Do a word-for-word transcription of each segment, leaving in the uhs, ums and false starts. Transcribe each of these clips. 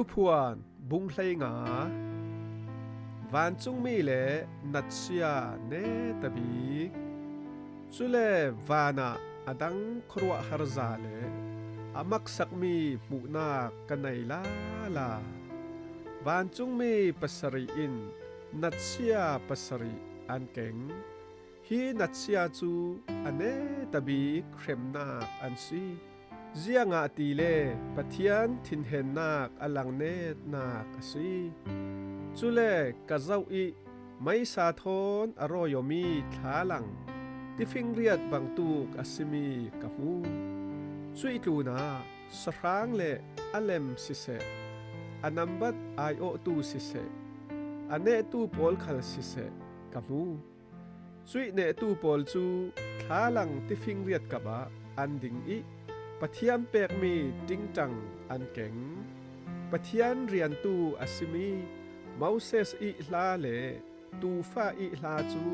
Thuphuan bung hleinga. Vancungmi le natsia neta bik. Cule vanah a dang khuaruahhar za le a maksakmi hmuhnak ka nei lala. Vancungmi pasarih in natsia pasarih an keng. Hi natsia cu a neta bik hremnak an si. Ziangahtile Pathian thinhennak a langnetnak a si. Cule ka zoh ih meisa thawn a rawi awmi thlalang tifingriat bangtuk a simi ka hmu. Cuih tlunah sahrang le a lem siseh, a nambat aiawhtu siseh, a nehtu pawl khal siseh ka hmu. Cuih nehtu pawl cu thlalang tifingriat kapah an ding ih Pathian pekmi ṭingṭang an keng. Pathian riantu a simi Moses ih hla le tuufa ih hla cu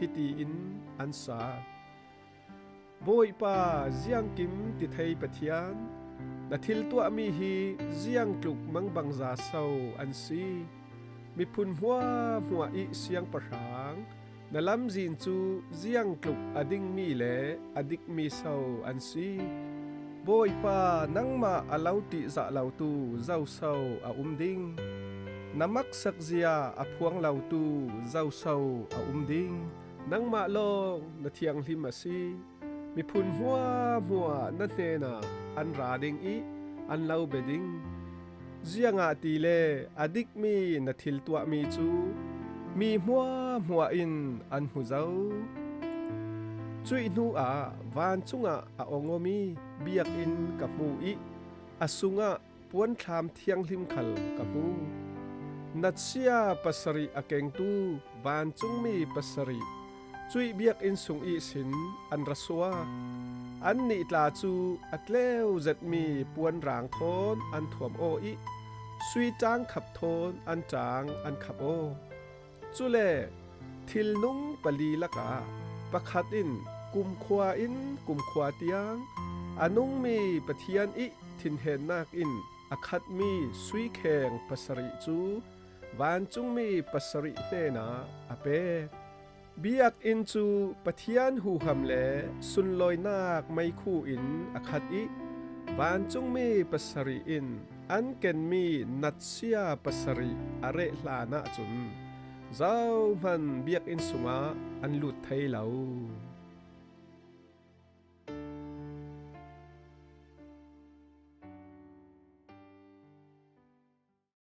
hitiin an sa. Bawipa, ziangkim tithei Pathian, na thil tuahmi hi ziangtluk mangbangza so an si. Miphun hmuahhmuah ih siangpahrang, na lamzin cu ziangtluk a dingmi le a dikmi so an si. Bawipa, nangmah a lo ṭihzah lotu zoso a um ding? Na maksak zia a phuang lotu zoso a um ding? Nangmah lawng na thianghlim a si. Miphun hmuahhmuah na hnenah an ra ding ih an lo bia ding. Ziangahtile a dikmi na thil tuahmi cu mi hmuahhmuah in an hmu zo. Cuih hnuah vancungah a ong awmi biakinn ka hmu ih a sungah puanthlam thianghlim khal ka hmu. Natsia pasarih a kengtu vancungmi pasarih cuih biakinn sung ihsin an ra suak. Annih tla cu a tleu zetmi puanrang thawn an thuam aw ih sui ṭangkhap thawn an ṭang an khap aw. Cule thilnung pali lakah pakhat in kumkhua in kumkhua tiang a nungmi Pathian ih thinhennak in a khatmi suikheng pasarih cu vancungmi pasarih hnenah a pek. Biakinn cu Pathian huham le sunlawinak meikhu in a khat ih vancungmi pasarih in an kenmi natsia pasarih a reh hlan ahcun zohman biakinn sungah an lut thei lo.